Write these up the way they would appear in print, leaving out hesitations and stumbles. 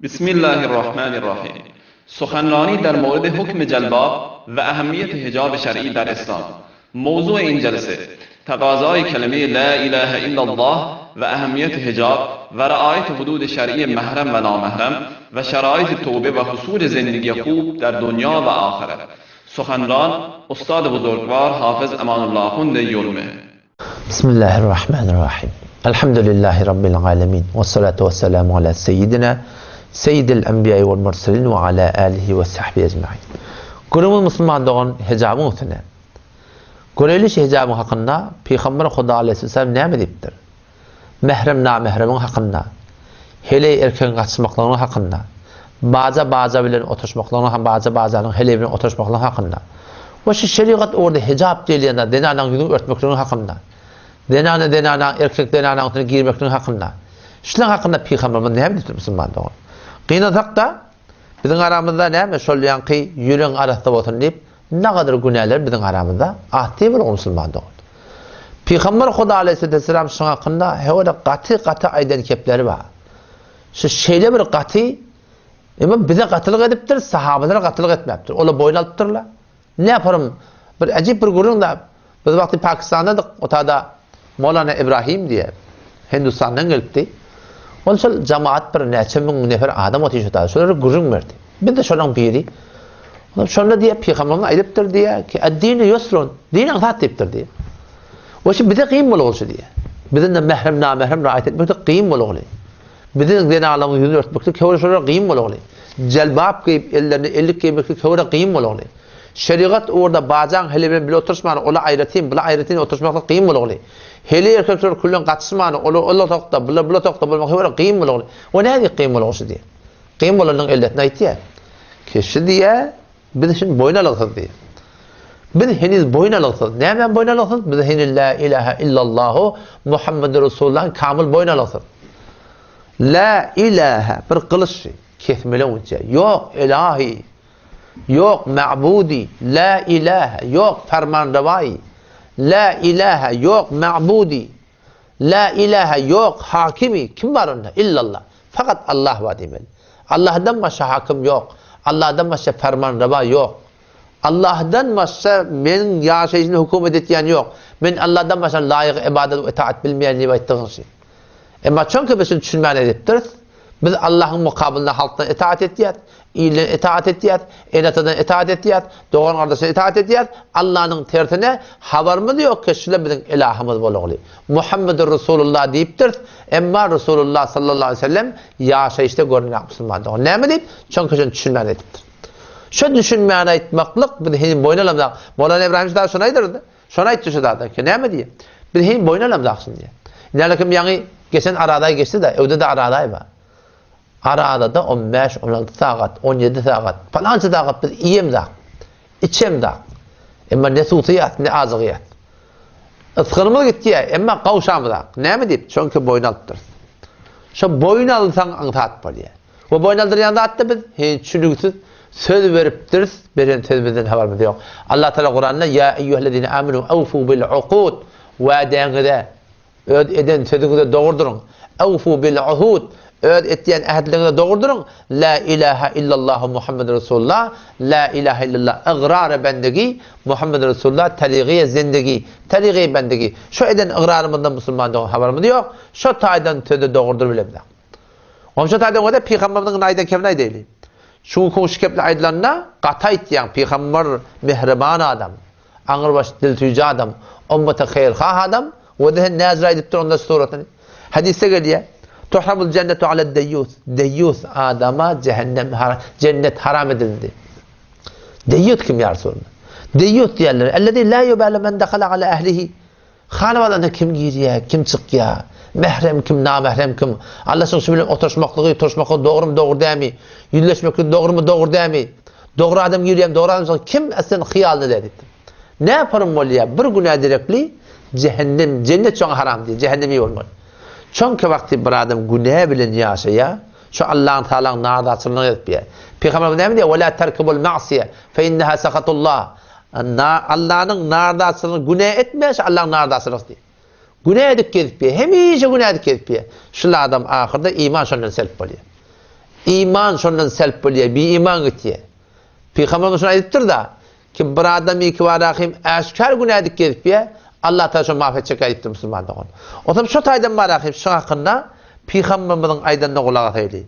بسم الله الرحمن الرحیم سخنرانی در مورد حکم جلباب و اهمیت حجاب شرعی در اسلام موضوع این جلسه تقاضای کلمه لا اله الا الله و اهمیت حجاب و رعایت حدود شرعی محرم و نامحرم و شرایط توبه و حصول زندگی خوب در دنیا و آخرت سخنران استاد بزرگوار حافظ امان الله خند یلمه Bismillahirrahmanirrahim. Elhamdülillahi Rabbil alemin. Ve salatu ve selamu ala seyyidina, seyyidil enbiýa wal murselin ve ala alihi ve sahbihi ecmain. Gürrüňimiz musulman dogan hijabyň üstüne. Göreli şu hijabyň hakynda Pygamber Huda aleyhisselam näme diýipdir? Mährem namähremiň hakynda, heleý erkegiň gatyşmaklygynyň hakynda, baja baja bilen oturyşmaklygynyň hem baja bajanyň heleý bilen oturyşmaklygynyň hakynda we şu şerigat ugurda hijap diýilýän zat zenanaň ýüzüni örtmekligiň hakynda, zenana zenanaň erkek zenanaň üstüne girmekligiň hakynda, şulaň hakynda pygamberimiz näme diýipdir musulman dogan? Gynansak-da, biziň aramyzda näme şol ýaňky ýüregiň arassa bolsun diýip, Nagadyr günäler biziň aramyzda az diýip ol musulman dogan. Pygamber Huda aleýhisselam şuň hakynda hewede gaty gaty aýdan kepleri bar. Şu şeýle bir gaty emma bize gatylyk edipdir, sahabalara gatylyk etmäpdir. Olar boýun alypdyrlar. Ne yaparym? Bir ajip bir gürrüň da biz wagty Pakistandadyk, otada Molana Ibrahim diýe Hindistandan gelipdi. Ol şol jamaat bir näçe müň nefer adam otyr şo Şolara gürrüň berdi. Biz de şolaň biri. Olam şonda diýe pygamberimiz aýdypdyr diýe ki ad-dinu ýusrun, din aňsat diýipdir diýe. We şu bize kyn bolguly diýe. Biziň de mährem namährem raýat etmekde kyn bolguly. Biziň zenalaryň ýüzüni örtmekde köwre şolara kyn bolguly. Jelbap geýip ellerine ellik geýmekde köwre kyn bolguly. Şerigat ugurda bajaň heleý bilen bile oturyşmany ola aýratyn, bula aýratyn oturyşmaklyk kyn bolguly. Heleý erkekler küllen gatyşmany olar ol otagda, bular bul otagda bolmak köwre kyn bolguly. We nädip kyn bolguly şu diýe. Kyn bolanyň elletini aýtýar. Keşi diýýär, biz üçin boýun algysyz diýýär. Biz heniz boýun algysyz. Nämä boýun algysyz? Biz heniz la ilaha illallahu Muhammedur Resulullahyň kamyl boýun algysyz. La ilaha bir gylyç kesmele boýunça. Ýok ilahi, ýok ma'budi, la ilaha, ýok fermanrewaýy. La ilaha, ýok ma'budi. La ilahe ýok hakimi kim bar onda illallah fakat Allah bar diýmeli. Allahdan başga hakim ýok. Allahdan başga fermanreba ýok. Allahdan başga meniň ýaşaýşymy hökümet etýän ýok. Men Allahdan başga laýyk ybadat we itaat bilmeýän diýip aýtdygyň şi. Emma çünki biz şuny düşünmän edipdiris. Biz Allahyň mukabylynda halkdan itaat etýäs, ilden itaat etýäs, ene-atadan itaat etýäs, dogan-gardaşdan itaat etýäs, Allanyň tersine habarymyz ýok ki, şular biziň ilahymyz bolagly. Muhammedur Resulullah diýipdiris, emma Resulullah sallallahu aleýhi we sellem ýaşaýyşda görünýän musulman dogan. Näme diýip? Çünki şuny düşünmän aýdypdyr. Şu düşünmän aýtmaklyk biz heniz boýun alamzak. Mowlana Ibrahim dagy şuny aýdyrdy. Şony aýtdy şu zada ki, näme diýýär? Biz heniz boýun alamzak şuny diýýär. Nälekim ýaňy geçen Arazaý geçdi-de, öwde-de Arazaý bar. Arazada 15, 16 sagat, 17 sagat, palança sagat biz iýemzak, içemzak. Emma ne suwsaýas, ne azygýas. Ysgynymyz gitýär, emma gawşamyzak. Näme diýip? Çünki boýun alypdyrys. Şo boýun alsaň aňsat bolýar. We boýun aldyrýan zatda biz heniz çünüksiz söz beripdiris, beren sözümizden habarymyz ýok. Allah Taala Kuranda ýa eýýuhellezine amenu awfu bil uqud wadaňyza öz eden sözüňize dogry duruň. Awfu bil uhud öz etýän ähtleriňize dogry duruň. La ilaha illallahu Muhammed Resulullah La ilaha illallah ygrary bendegi Muhammed Resulullah tarygy zindegi tarygy bendegi. Şo eden ygrarymyzdan musulman dogan habarymyz ýok. Şo taýdan söze dogry durup bilemzok. Onça taýdan görä pygamberimiziň aýdan kebini aýdaýly. Şu günki şu kepler aýdylanda gaty aýtýaň, pygamber mähriban adam, aňrybaş dil süýji adam, ummata haýyrhah adam, we sen näzir aýdypdyr onda şu suratyny. Hadysda gelýär, Tuhramul jennetu alad deýýus, deýýus adama jehennem jennet haram edildi. Deýýus kim ýa Resulallah? Deýýus diýerler, ellezî lâ yubâlu men dehala ala ehlihi. Hanabadanda kim girýär, kim çykýar? Mährem kim, namährem kim? Alla şuň bilen oturyşmaklygy, turuşmaklygy dogrumy, dogry dälmi? Ýüzleşmeklik dogrumy, dogry dälmi? Dogry adam girýärmi, dogry adam çykýarmy? Kim aslan hyýalyna däl diýipdir. Näparum bolýar, bir günä derekli jehennem, jennet şoňa haram diýýär, jehennemi bolmaly. Çünki wagty bir adam günä bilen ýaşaýar, şo Allaň Tagalaň nazaçylygyny edip ýör. Pygamberimiz näme diýýär? Ve la terkibul ma'siye fe inneha sahatullah. Allanyň nardaçylygyny günä etme, şu Allaň nardaçylygy diýip. Günä edip gezip ýör. Hemişe günä edip gezip ýör. Şul adam ahyrda iman şondan selp bolýar. Iman şondan selp bolýar, biiman gitýär. Pygamberimiz şuny aýdypdyr-da, Kim bir adam iki bar hem äşgär günä edip gezipýär, Allah Taala şony maaf etjek aýdypdyr musulman dogan. Otam şo taýdan bar hem şu hakynda Pygamberimiziň aýdanyna gulak asaýly.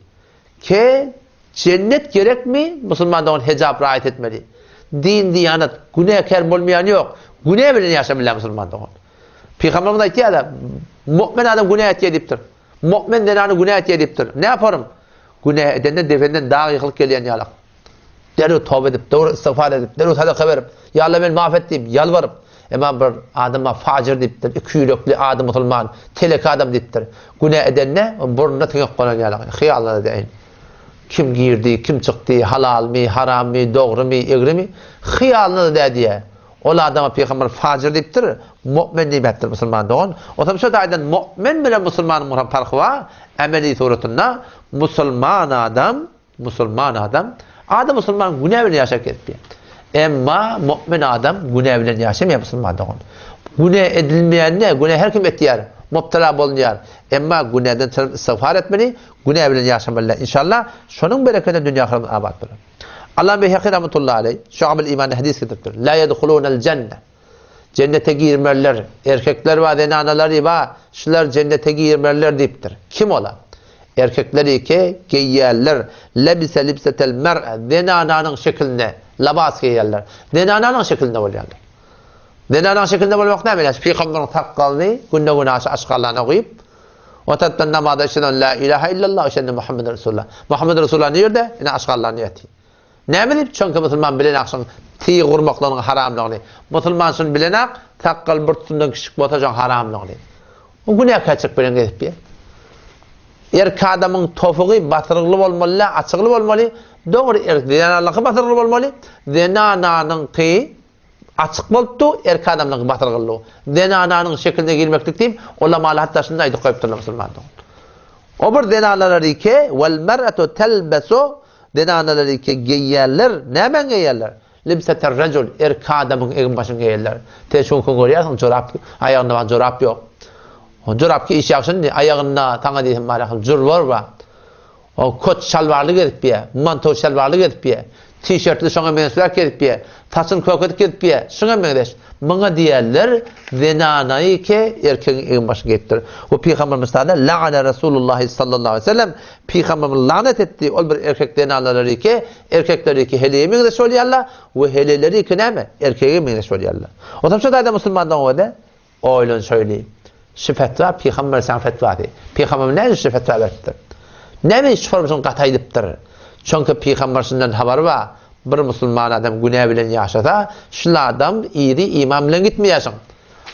Ke jennet gerekmi? Musulman dogan hijap raýat etmeli. Din diýanet günäkär bolmaýan ýok. Günä bilen ýaşamaly musulman dogan. Pygamberimiz aýtýar-da, mu'min adam günä etýär diýipdir. Mu'min zenany günä etýär diýipdir. Ne yaparym? Günä edende dependen dag ýykylyp gelýän ýalak. Derrew toba edip, dogry istigfar edip, derrew sadaka berip, Ýa Alla meni maaf et diýip, ýalbaryp, emma bir adama fajyr diýipdir, ikiýürekli ady musulman, teleki adam diýipdir. Günä edende, burnuna siňek gonan ýaly, hyýalyna-da däl. Kim girdi, kim çykdy, halalmy, harammy, dogrymy, egrimi, hyýalyna-da däl diýýär. Ol adama pygamber fajyr diýipdir, mu'min diýmäpdir musulman dogan. Otam şo taýdan mu'min bilen musulmanyň hem parhy bar, emeli suratynda musulman adam Musulman adam, adam musulman günä bilen ýaşap gezipdir. Emma mu'min adam günä bilen ýaşamaýar musulman dogan. Günä edilmeýände günä her kim etýär, mubtala bolunýar. Emma günäden çykyp istigfar etmeli, günä bilen ýaşamaly inşallah. Şonuň bereketine dünýä ahyremiz abat bolar. Allam Beýhaki rahmetullahi aleý Şu'abul Imanda hadys getiripdir. La yedhulunal jenne. Jennete girmerler. Erkekler bar, zenanalar bar. Şular jennete girmerler diýipdir. Kim olar? Erkekler eke geýýärler. Lebise libsetel mer'e. Zenananyň şekilinde labas geýýärler. Zenananyň şekilinde bolýarlar. Zenananyň şekilinde bolmak näme? Ýa pygamberiň sakgalyny günde-günaşa aşgarlaryna guýup, o tarapdan namaza eşheden la ilaha illallah, eşhedü Muhammeden Resulullah. Muhammed Resulullah nirde? Ine aşgarlaryna ýatyr. Näme diýip, çünki musulman bilenak şoň tyg urmaklygynyň haramlygyny. Musulman şuny bilenak, sakgal bir tutumdan kiçijik bolsa şoň haramlygyny. O günäkärçilik bilen gezip ýör. Erkek adamyň tofugy basyrygly bolmaly däl, açygly bolmaly. Dogry, erkek zenanlaryňky basyrygly bolmaly. Zenananyňky açyk bolupdy, erkek adamlaryňky basyrgyldy. Zenananyň şekiline girmeklik diýip, ulamalar hatda şuny aýdyp goýupdyrlar musulman dogan. O bir zenanalaryke wal mar'atu talbasu Zenanalar eke geýýärler, nämäni geýýärler? Libseter-rejul, erkek adamyň egin-başyny geýýärler. Sen şu günki görýärsiň, jorap, aýagynda bar jorap ýok. Jorap geýiş ýagşy indi, aýagynda saňa diýsem bar ýa julbar bar. O kot şalwarly gezip ýör, mantow şalwarly gezip ýör, tişertli şoňa meňzeşräk gezip ýör, saçyny kökedip gezip ýör, şuňa meňzeş. Muňa diýerler, zenanaýy ke erkegiň egin-başyny geýipdir. We Pygamberimiz taala la'ana Resulullahi sallallahu aleýhi we sellem Pygamberimiz lagnet etdi, ol bir erkek zenanalaryky, erkekleriki heleýe meňzeş bolýarlar we heleýleriki näme? Erkege meňzeş bolýarlar. Onsoň şu taýda musulmandan öde oýlan şöýli. Şu fetwa Pygamber sen fetwasy. Pygamber näme şu fetwa beripdir? Näme şu formasyny gaty aýdypdyr? Çünki pygamber şundan habary bar. Bir musulman adam günä bilen ýaşasa, şul adam iri iman bilen gitmeýärsiň.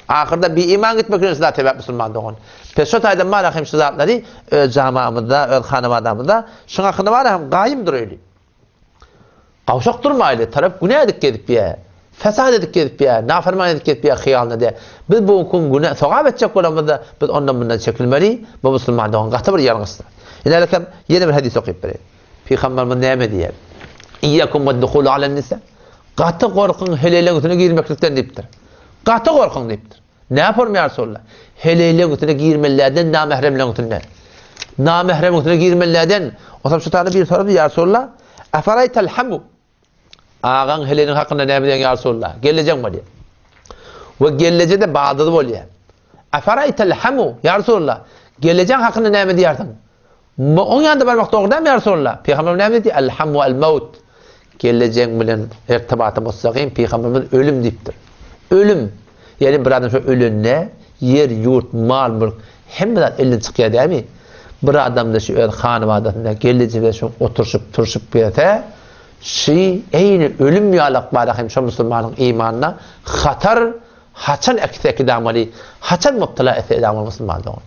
Ahyrda biiman gitmek bilen şular sebäp musulman dogan. Pes şo taýdan bar hem şu zatlary öz jamamyzda, öz hanabadamyzda şuň hakynda bar hem gaýym duraýly. Gawşak durmaýly, tarap günä edip gezip ýa, fesat edip gezip ýa, nafarman edip gezip ýa hyýalyna de. Biz bu gün günä sogap etjek bolamyzda biz ondan mundan çekilmeli. Bu musulman dogan gaty bir ýalňyş zat. Ine ýene bir hadys okyp bereýin. Pygamberimiz näme diýýär? Iyyakum wad-duhulu alen-nisa. Gaty gorkuň heleýleň üstüne girmeklikden diýipdir. Gaty gorkuň diýipdir. Näme ýa Resulallah? Heleýleň üstüne girmelilerden namähremleň üstüne. Namähremiň üstüne girmelilerden. Otam şu tane bir sorady ýa Resulallah. Afaraytal hamu. Agaň heleýiniň hakynda näme diýen ýa Resulallah? Gellejeň bolýar. We gelleje de badyzy bolýar. Afaraytal hamu ýa Resulallah. Gellejeň hakynda näme diýersiň? Oň ýanynda barmak dogry dälmi ýa Resulallah? Pygamberimiz näme diýdi? El-hamu el-maut. Gellejeň bilen irtibaty mustagym Pygamberimiz ölüm diýipdir. Ölüm. Ýagny bir adam şo ölende ýer, ýurt, mal, mülk hemme zat elden çykýar dälmi? Bir adamda şu öz hanabadasynda gelleje bilen şo oturyşyp, turşup gelse, şi eýni ölüm ýalak bara hem şo musulmanyň imanyna hatar Haçan ekse ekidamaly, haçan mubtala etse edamaly musulman dogan.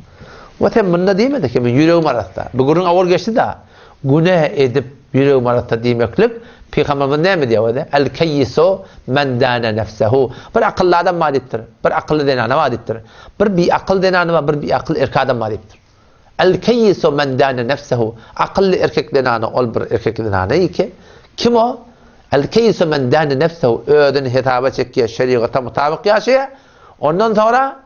We sen munda diýmedi ki, men ýüregim arassa. Bu gürrüň owal geçdi-da. Günä edip ýüregim arassa diýmeklik, Pygamberimiz näme diýýär özi? El keýisu men dana nefsehu. Bir akylly adam bar diýipdir. Bir akylly zenana bar diýipdir. Bir biakyl zenana bar, bir biakyl erkek adam bar diýipdir. El keýisu men dâne nefsehu, akylly erkek zenana ol bir erkek zenana ki, kim o? El keýisu men dâne nefsehu, özüni hesaba çekýär, şerigata mutabyk ýaşaýar. Ondan soňra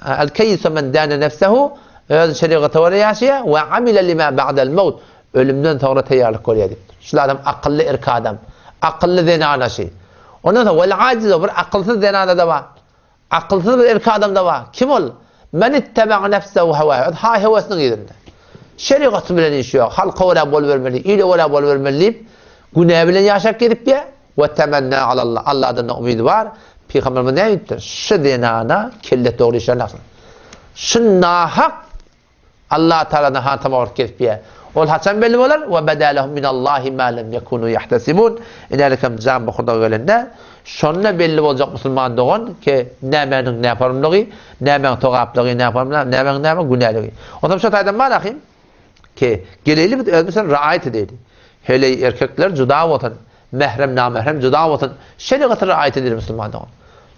El keýisu men dâne nefsehu, özüni şerigata görä ýaşaýar we amile lima ba'del maut. Ölümden soňra taýýarlyk görýär diýipdir. Şul adam akylly erkek adam. Akylly zenana şi. Ondan soň wel ajizu bir akylsyz zenana-da bar. Akylsyz bir erkek adam-da bar. Kim ol? Men itteba'a nefsehu hewaha. Öz haý-höwesiniň yzynda. Şerigaty bilen işi ýok. Halka görä bolubermeli, ile görä bolubermeli diýip, günä bilen ýaşap gezipýär. We temennä alallah. Allahdan-da umydy bar. Pygamberimiz näme diýipdir? Şu zenana kelle dogry işlerini alsyn. Şu nahak Allah Tagaladan hantama bolup gezipýär. Ol haçan belli bolar? We beda lehum minallahi ma lem yekunu yahtesibun. Inälikem jan bokurdaga gelende, şonda belli boljak musulman dogan ki nämäniň näformlygy, nämäň sogaplygy, näformly, nämäň näme günäligi. Onsoň şo taýdan bar ahym ki geleýli biz özümiz sen raýat edeýli. Heleý erkekler juda bolsun, mährem namährem juda bolsun, şerigaty raýat edeýli musulman dogan.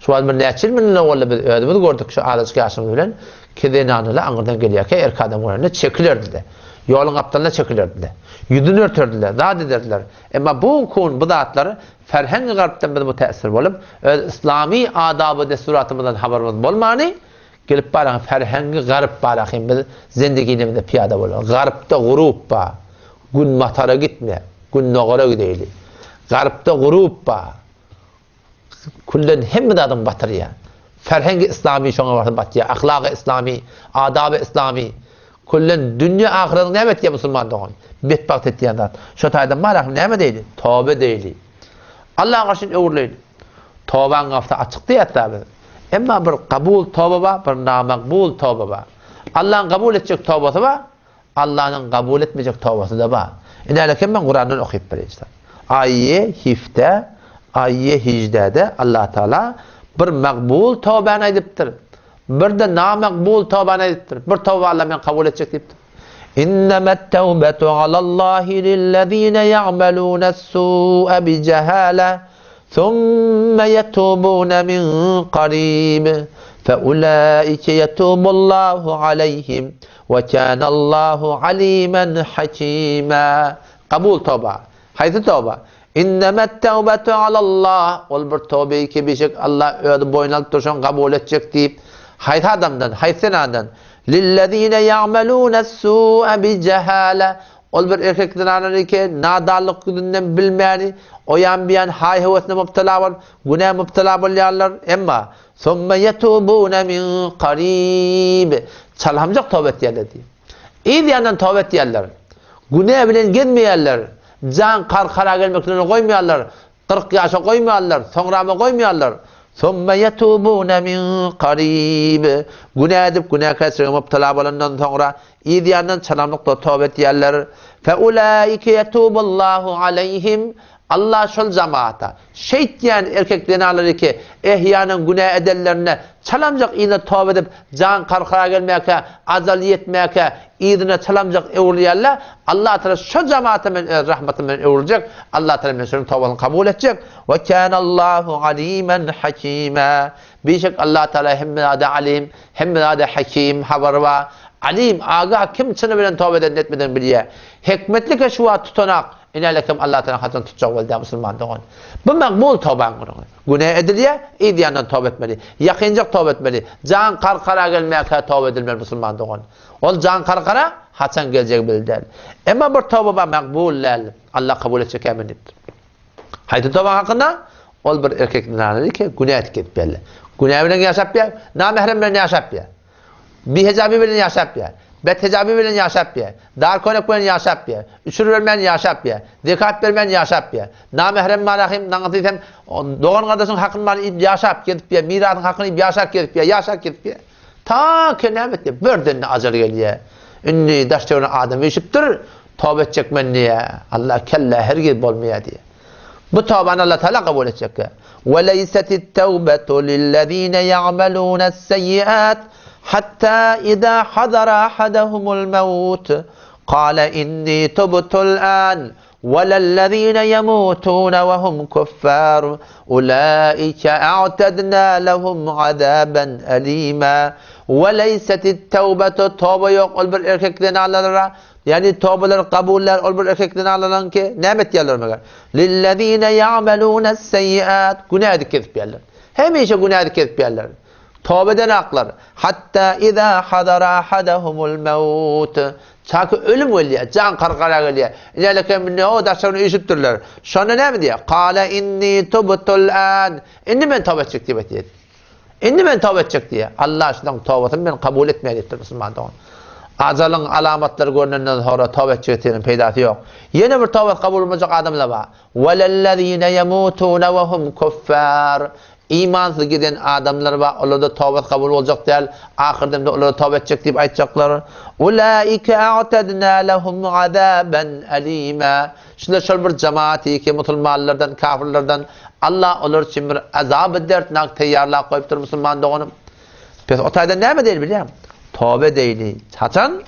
Şu wagt bir näçe ýyl mundan owalda biz özümiz gördük şu azajyk ýaşymyz bilen ki zenanalar aňyrdan gelýärkä erkek adam görende çekilerdiler. Ýoluň gapdalyna çekilerdiler. Ýüzüni örterdiler, zat ederdiler. Emma bu gün bu zatlar ferhengi garpdan biz müteessir bolup, öz yslamy adaby dessuratymyzdan habarymyz bolmany, gelip baran ferhengi garyp barahym biz zendiginimizde pyýada bolar. Garypda gurup bar. Günbatara gitme, gündogara gideýli. Garypda gurup bar. Külden hemme zadyň batyrýar. Ferhengi yslamy şoňa barsa batýar. Ahlagy yslamy, adaby yslamy. Külden dünýe ahyretiň näme etýär musulman dogan? Betbagt etýän zat. Şo taýdan bar ahym näme diýdi? Toba diýdi. Allaha garşy öwrüleýli. Tobaň gapysy açyk diýýäs biz. Emma bir kabul toba bar, bir namakbul toba bar. Allahyň kabul etjek tobasy bar, Allanyň kabul etmejek tobasy-da bar. Inälekem men Kurandan okyp bereýin size. Aýy Hifde, aýy Hijdede Allatagala bir makbul tobany aýdypdyr. Bir-de namakbul tobany aýdypdyr. Bir toba Alla men kabul etjek diýipdir. Innemet tewbetu alallahi lillezine ya'melunes-su'a bijehala Summe ýetubune min garib, fe ulaike ýetubullahu aleýhim, we kânallahu alimen hakîmâ. Kabul toba. Haýsy toba? Innemet tewbetu alallah, ol bir tobeýi ki bişek Allah özi boýun alyp dur şony kabul etjek diýip. Haýsy adamdan, haýsy zenandan? Lillezine ýa'melûnes-sû'e bijehâle, Ol bir erkek zenanany ki, nadanlyk ýüzünden bilmäni, oýan-buýan haý-höwesine mubtala bolup, günä mubtala bolýarlar. Emma, Summe ýetubune min karib, çalhamjak toba etýärler diýip. Yz ýandan toba etýärler. Günä bilen gezmeýärler. Jan kar-kara gelmeklerini goýmaýarlar. 40 ýaşa goýmaýarlar, soňrama goýmaýarlar. Summe ýetubune min karib, günä edip günäkärçilige mubtala bolandan soňra, Yz ýandan çalamlykda toba etýärler. Feulaike ýetubullahu aleýhim, Allah şol jamaata, şeýtýän erkek zenanlary ki, ehýanan günä edenlerinde çalamjak yzyna toba edip, jan karkara gelmäkä, ajal ýetmäkä, yzyna çalamjak öwrülýärler, Allah Tagala şo jamaata men öz rahmatym bilen öwrüljek, Allah Tagala men şonuň tobasyny kabul etjek. We kânallahu alimen hakîmâ. Bişek Allah Tagala hemme zada alim, Hemme zada Hakim, habary bar. Alim, agah, kim çyny bilen toba edenini etmedigini bilýär. Hikmetli ke şu wagt tutanak, inälekem Allah Tagala haçan tutjak bolýar musulman dogan. Bu makbul tobaň gürrüňi. Günä edilýär, yz ýandan toba etmeli. Ýakynjak toba etmeli. Jan karkara gelmäkä toba edilmeli musulman dogan. Ol jan karkara haçan geljegi belli däl. Emma bir toba bar makbul däl. Allah kabul etjek ämin diýipdir. Haýsy toba hakynda? Ol bir erkek zenanady ki, günä etip gezip geldi. Günä bilen ýaşap ýa, namährem bilen ýaşap ýa. Bihejabi bilen ýaşap ýa. Bethijabi bilen ýaşap ýa. Dar köýnek bilen ýaşap ýa. Üçür bermän ýaşap ýa. Zekat bermän ýaşap ýa. Namährem marahym, naňysy diýsem, dogan gardaşyň hakyny bar iýip ýaşap gezip ýa, mirasyň hakyny iýip ýaşap gezip ýa, ýaşap gezip ýa. Ta ki näme etdi? Birden ajal gelýär. Indi daş-töwerege adam üýşüpdir. Toba etjek men diýýär. Allah kellä hergiz bolmaýar diýýär. Bu tobany Allah Taala kabul etjek. Ve leysetit tawbetu lillezine ya'malun's-seyyiat hatta iza hadara ahadahumul maut qala inni tubtul an Welellezine yemutune ve hum kuffar ulaike a'tedna lehum azaben elima ve leysetit tewbetu toba ýok ol bir erkek zenanlara ýagny tobalar kabul däl ol bir erkek zenanlaryňky näme etýärler meger lillezine ya'melunes seyyiat günä edip gezip ýärler hemişe günä edip gezip ýärler toba eden aklar hatta iza hadara ahadahumul maut. Çaky ölüm gelýär, jan gargara gelýär. Inäleke münde o daşaryna üýşüpdirler. Şonda näme diýýär? Kale inni tubtul an. Indi men toba etjek diýip aýtýar. Indi men toba etjek diýýär. Allah şunuň tobasyny men kabul etmeýän diýipdir musulman dogan. Ajalyň alamatlary görnenden soňra toba etjek diýeniň peýdasy ýok. Ýene bir toba kabul bolmajak adamlar bar. Welellezine yemutune we hum kuffar. Imansyz giden adamlar bar, olarda tobat kabul boljak däl, ahyr demde olara toba etjek diýip aýtjaklar. Ulaike a'tadna lehum azaban alima. Şular şol bir jemaat ki, musulmanlardan, kafirlerden Allah olar üçin bir azaby dertnak teýýarlap goýupdyr musulman doganym. Pes o taýdan näme diýeli bilýäňmi? Toba edeýli. Haçan?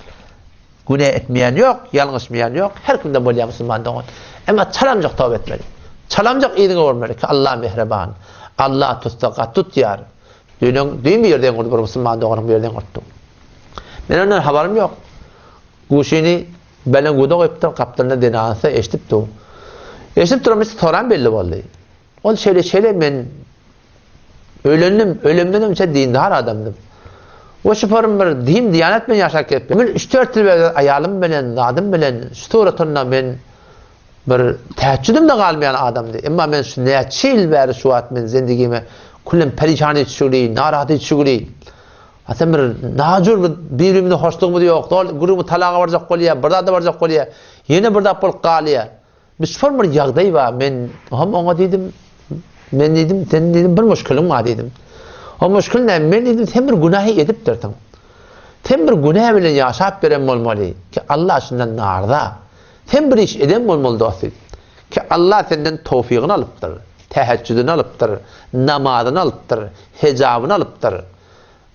Günä etmeýän ýok, ýalňyşmaýan ýok, her kimde bolýar musulman dogan. Emma çalamjak toba etmeli. Çalamjak yzyňa görmeli ki Allah mähriban. Allah tutsa gaty tutýar. Düýn düýn bir ýerden gördüm bir musulman doganyň bir ýerden gördüm. Men ondan habarym ýok. Guşyny belen guda goýupdyr, gapdalynda zenanysy eşidip dur. Eşidip duran soran belli boldy. Ol şeýle şeýle men öýlendim, öýlenmeden öňçe dindar adamdym. We şu form bir din diýanet bilen ýaşap gelipdim. Men 3-4 ýyl bäri aýalym bilen, zadym bilen şu suratynda men bir täçjüdimde galmaýan adamdy. Emma men şu näçe ýyl bäri şu wagt men zendigime küllem perişan etşigli, narahat etşigli. Atam bir najur bir bir-birimize hoşlugymyz ýok. Dol gürrüňi talaga barjak bolýar, bir zada barjak bolýar. Ýene bir zat bolup galýar. Bir şol bir ýagdaý bar, men hem oňa diýdim, men diýdim, sen diýdim bir muşkiliň bar diýdim. O muşkil näme? Men diýdim, sen bir günähi edipdirsiň. Sen bir günä bilen ýaşap beren bolmaly ki, Allah şundan narza. Sen bir iş eden bolmaly dost diýdim. Ki Allah senden towfygyny alypdyr, täheçjüdini alypdyr, namazyny alypdyr, hejabyny alypdyr,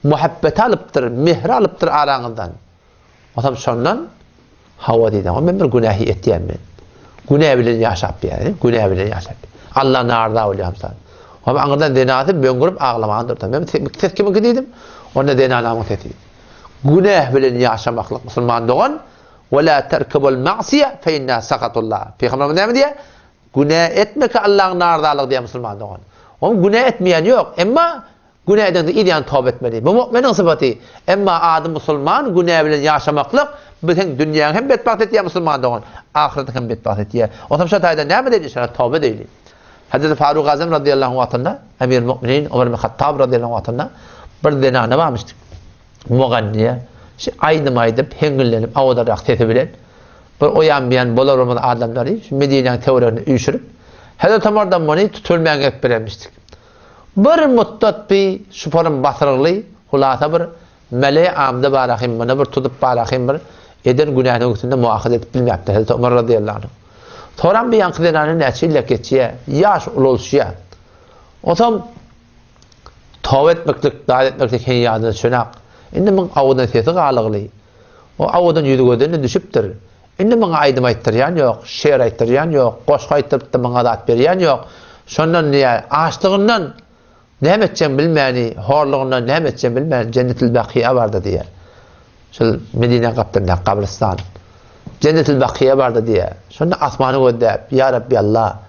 muhabbeti alypdyr, mehri alypdyr araňyzdan. Otam şondan hawa diýdi. Ama men bir günähi etýän men. Günä bilen ýaşap diýýär. Günä bilen ýaşap. Allah narza bolýar hamsa. Ama aňyrdan zenasy böňürip aglamaga durdy. Men ses kimiňki diýdim? Onda zenanamyň sesi. Günäh bilen ýaşamaklyk musulman dogan we la terkebul ma'siýe fe inna sakatullah. Pygamberimiz näme diýýär? Günä etme ki Allahyň narzalygy diýýär musulman dogan. Oň günä etmeýän ýok. Emma Günä edeňde yz ýany toba etmeli. Bu mu'miniň sypaty. Emma ady musulman günä bilen ýaşamaklyk bu seň dünýäňi hem betbagt etýär musulman dogan, ahyretiňi hem betbagt etýär. Onsoň şo taýda näme diýdi şona toba edeýli. Hezreti Faruk Azam razyýallahu anh wagtynda Emir Mu'minin Omar ibn Hattab razyýallahu anh wagtynda bir zenana barmyşdy. Muganniýe şu aýdym aýdyp heňňillenip awadarrak sesi bilen bir oýan buýan bolar bolmaz adamlary şu Medinäň töweregine üýşürip Hezreti Omardan muny tutulmän gelip berenmişdik. Bir mutdat bi şuparym basyrygly hulasa bir meleý amda barahym muny bir tutup barahym bir eden günäsiniň üstünde muahaza edip bilmäpdir Hezreti Omar razyýallahu anh. Soram bi ýaňky zenany näçe ýyllak geçýä, ýaş ulalşýa. Onsoň toba etmeklik, zat etmeklik heň ýadyna düşenak. Indi muň awudan sesi galygly. O awudan ýüzi gözden-de düşüpdir. Indi maňa aýdym aýtdyrýan ýok, şygyr aýtdyrýan ýok, goşgy aýtdyryp-da maňa zat berýän ýok. Şondan diýýär, açlygyndan näme etjegini bilmäni, horlugyndan näme etjegini bilmän Jennetil Bakyýa bardy diýýär. Şol Medinäň gapdalyndaky gabrystan. Jennetil Bakyýa bardy diýýär. Şonda asmany gözläp, Ýa Rabbi Allah,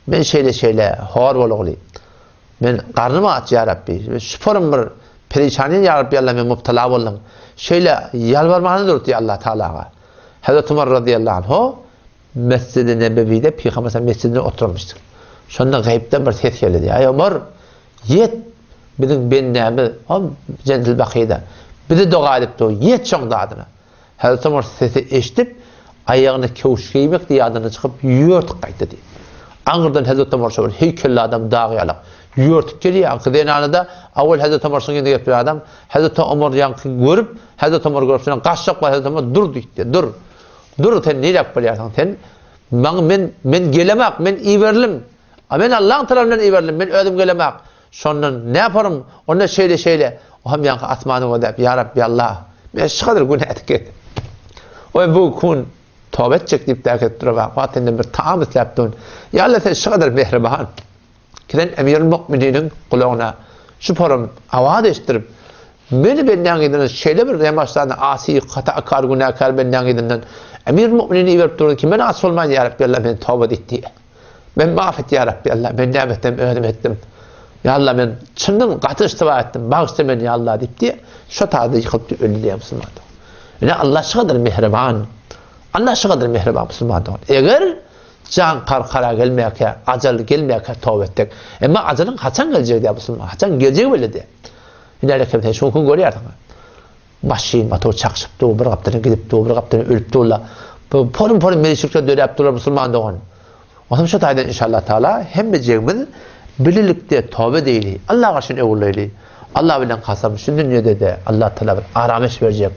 men şeýle-şeýle hor bolugly. Men garnym aç ýa Rabbi. Şuparym bir perişanyň ýa Rabbi Allah men mubtala boldum. Şeýle ýalbarmany durdy Allah Tagalaga. Hazreti Umar razyýallahu anhu Mesjidi Nebewide Pygamber sallallahu mesjidinde oturmuşdyr. Şonda gaýypdan bir ses geldi. Aý Umar, ýet biziň bendämiz o Jennetil Bakyda. Bizi doga edip dur, ýet şoň dadyna. Hazreti Omar sesi eşidip, aýagyna köwüş geýmek ýadyna çykyp, ýörtük gaýtdy diýip. Aňyrdan Hazreti Omar şo bir heýkelli adam dag ýalak. Ýörtük gelýär. Ýaňky zenana-da awal Hazreti Omar şoň ýanyna gelip bir adam, Hazreti Omar ýaňky görüp, Hazreti Omar görüp şondan gaçjak bolýar, Hazreti Omar dur diýipdir, dur. Dur, sen niräk bolýarsyň? Sen maňa men men gelemak, men iberildim. A men Allaň tarapyndan iberildim, men özüm gelemak. Şondan näparym, onda şeýle-şeýle. O hem ýaňky asmany gözläp, Ýa Rabbi Allah, men şu kadar günä edip geldim. Oý bu kun toba etjek diýip däk edip durabak. Wagt senden bir taam isläp durun. Ýa Allah sen şu kadar mehriban. Ki sen Emirül Mu'mininiň gulagyna şu param awaz eşitdirip, meni bendäň yzyndan şeýle bir remaşdan asy, hatakar, günäkär bendäň yzyndan Emirül Mu'minini iberip durun ki men asy bolmaýyn Ýa Rabbi Allah meni toba et diýe. Men maaf et ýa Rabbi Allah, men näme etsem özüm etdim. Ýa Allah men çyndan gaty iştiba etdim, bagyşla meni ýa Allah diýip diýe, şo taýda ýykylyp öldi diýe musulman. Ine Allah şu kadar mehriban. Allah şu gadar mähriban musulman dogan. Eger jan karkara gelmäkä, ajal gelmäkä toba etsek. Emma ajalyň haçan geljegi däl musulman, haçan geljegi belli däl. Ine rekem sen şu gün görýärsiň. Maşyn, motor çakyşyp dur, bir gapdadan gidip dur, bir gapdadan ölüp durlar. Bu porum-porum meleşikler döräp durlar musulman dogan. Onsoň şu taýdan inşallah taala hemmejigimiz bilelikde toba edeýli. Allaha garşy öwrüleýli. Allah bilen kasam şu dünýede-de Allah taala bir arameş berjek.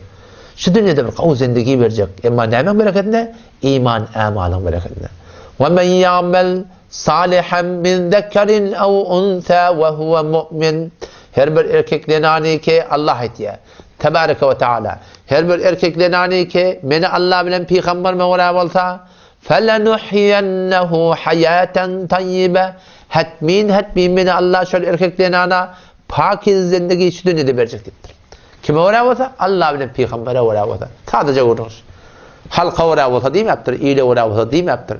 Şu dünýede bir gowy zindigi berjek. Emma nämäň berekedine? Iman ämalyň berekedine. Ve men ya'mel salihan min zekerin ew unsa ve huve mu'min. Her bir erkek zenany ki Allah aýtýar. Tebareke we taala. Her bir erkek zenany ki meni Allah bilen pygamberime görä bolsa, felenuhyiyennehu hayaten tayyibe. Hetmin hetmin meni Allah şol erkek zenana pakiz zindigi şu dünýede berjek diýipdir. Kime görä bolsa? Allah bilen pygambere görä bolsa. Sadaja gürrüň. Halka görä bolsa diýmäpdir, ile görä bolsa diýmäpdir.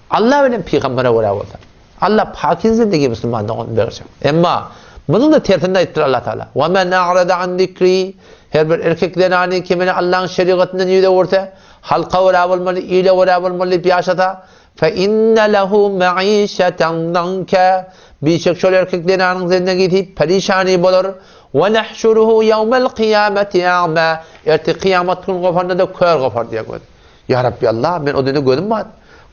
Allah bilen pygambere görä bolsa. Allah pakiz zindigi musulman dogan berjek. Emma munuň da tersini aýtdyr Allah Taala. Wa men a'rada an zikri her bir erkek zenany kimini Allah'ın şerigatyndan ýüz öwürse, halka görä bolmaly, ile görä bolmaly diýip ýaşasa, Fe inne lehu maişeten danka Bişek şol erkek zenanyň zindegisi perişany bolar. Ve nahşuruhu yevmel kıyameti a'ma Erte kıyamet gün gopanda-da kör gopar diýer göz. Ya Rabbi Allah men o dünýede gözüm bar.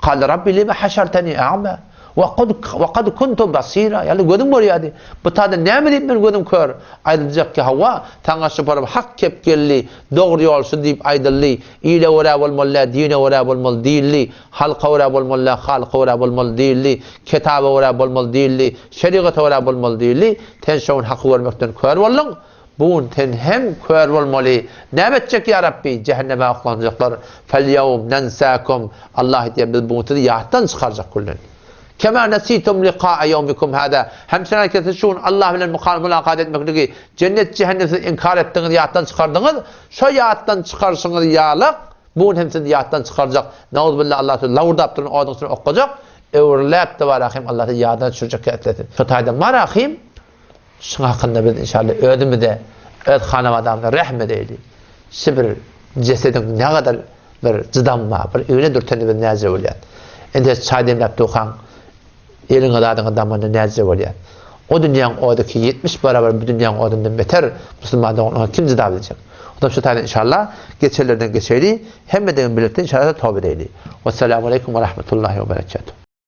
Kale Rabbi lime haşarteni a'ma ve kad ve kad kuntu basira. Ýaly gözüm görýärdi. Bu tada näme diýip men gözüm kör? Aýdyljak ki hawa, saňa şu baryp hak kep geldi, dogry ýol şu diýip aýdyldy. Ile görä bolmaly däl, dine görä bolmaly diýildi. Halka görä bolmaly däl, Halyka görä bolmaly diýildi, Kitaba görä bolmaly diýildi, Şerigata görä bolmaly diýildi. Sen şo gün haky görmekden kör bolduň. Bu gün sen hem kör bolmaly. Näme etjek ýa Rabbi? Jähenneme oklanjaklar. Fel-ýewm nensäkum. Allah aýdýar, biz bu gün sizi ýatdan çykarjak küllen. Kema nesitum liqa'a ýewmikum hada. Hem sen aýtýar, siz şu gün Allah bilen mulakat etmekligi, jennet, jähennem siz inkar etdiňiz, ýatdan çykardyňyz. Şo ýatdan çykaryşyňyz ýalak, Bu gün hem sizi ýatdan çykarjak, nauzubilla Allah sizi lawurdap duran oduň içine oklajak, öwrüläp-de barahym Allah sizi ýadyna düşürjek etlesin. Şo taýdan barahym, şuň hakynda biz inşallah özümize, öz hanabadamyza rehm edeýli. Şu bir jesediň ne gadar bir cydam bar, bir igne dürtende biz näce bolýar. Indi çaý demläp durkaň, Eliňe zadyňa damanda näce bolýar? O dünýäň ody ki 70 barabar bu dünýäň odundan beter, musulman dogan oňa kim jyda biljek? Ondan şu taýdan inşallah geçerlerden geçeýli, hemmeden birlikde inşallah toba edeýli. Wessalamu aleýkum we rahmetullahi we berekatuh.